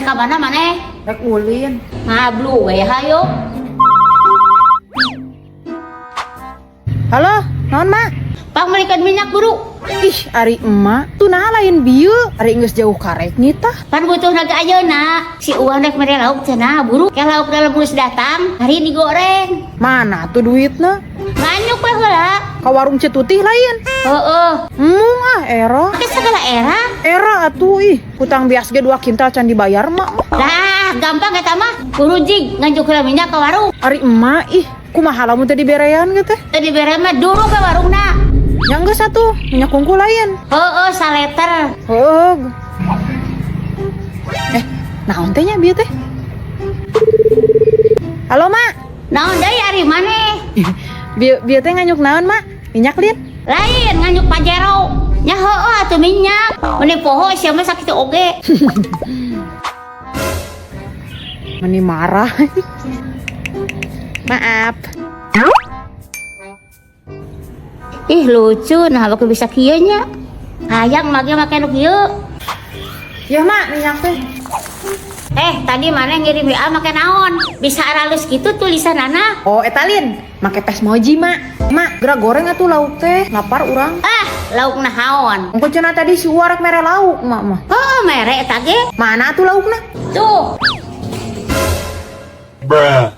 Rek ka mana maneh? Rek ulin. Ngablu we hayo. Halo, naon mak? Pangmeulikeun minyak buru. Ih, ari emak, tuh nah lain bieu, ari geus jauh karek nitah. Pan butuh naga ayeuna. Si Uwan rek mere lauk cenah buru. Ke lauk dalam geus datang, hari digoreng. Mana tuh duitna? Nganyuk we heula. Ka warung Citutih lain. Heeh. Embung ah, era. Make segala era. Era atuh ih, hutang bias ge 2 kintal can dibayar mak. Lah, gampang eta mah. Buru jig nganjuk heula minyak ka warung. Ari emak ih, kumaha lamun teu diberean ge teh? Teu dibere mah duru ke warungna. Nya geus atuh, minyak kungkul lain. Heeh, saleter. Heeh. Eh, naon teh nya bieu teh? Halo, Mak. Naon deui ari maneh? Bieu bieu teh nganyuk naon, Mak? Minyak lin? Lain nganyuk Pajero. Nya heueuh atuh minyak. Meni poho sia mah sakitu oge. Meni marah. Maaf. Ih lucu, nah aku bisa kieu nya. Hayang mage make nu kieu. Ya, Mak, minyak teh. Eh, tadi mana ngirim WA make naon? Bisa aralus gitu tulisanana. Oh, eta lin, make pesmoji, Mak. Mak, geura goreng atuh lauk teh, lapar urang. Ah, lauk naon? Engko cenah tadi si Uwa rek mere lauk, Mak mah. Heuh, mere eta ge. Mana atuh laukna? Tuh. Bruh.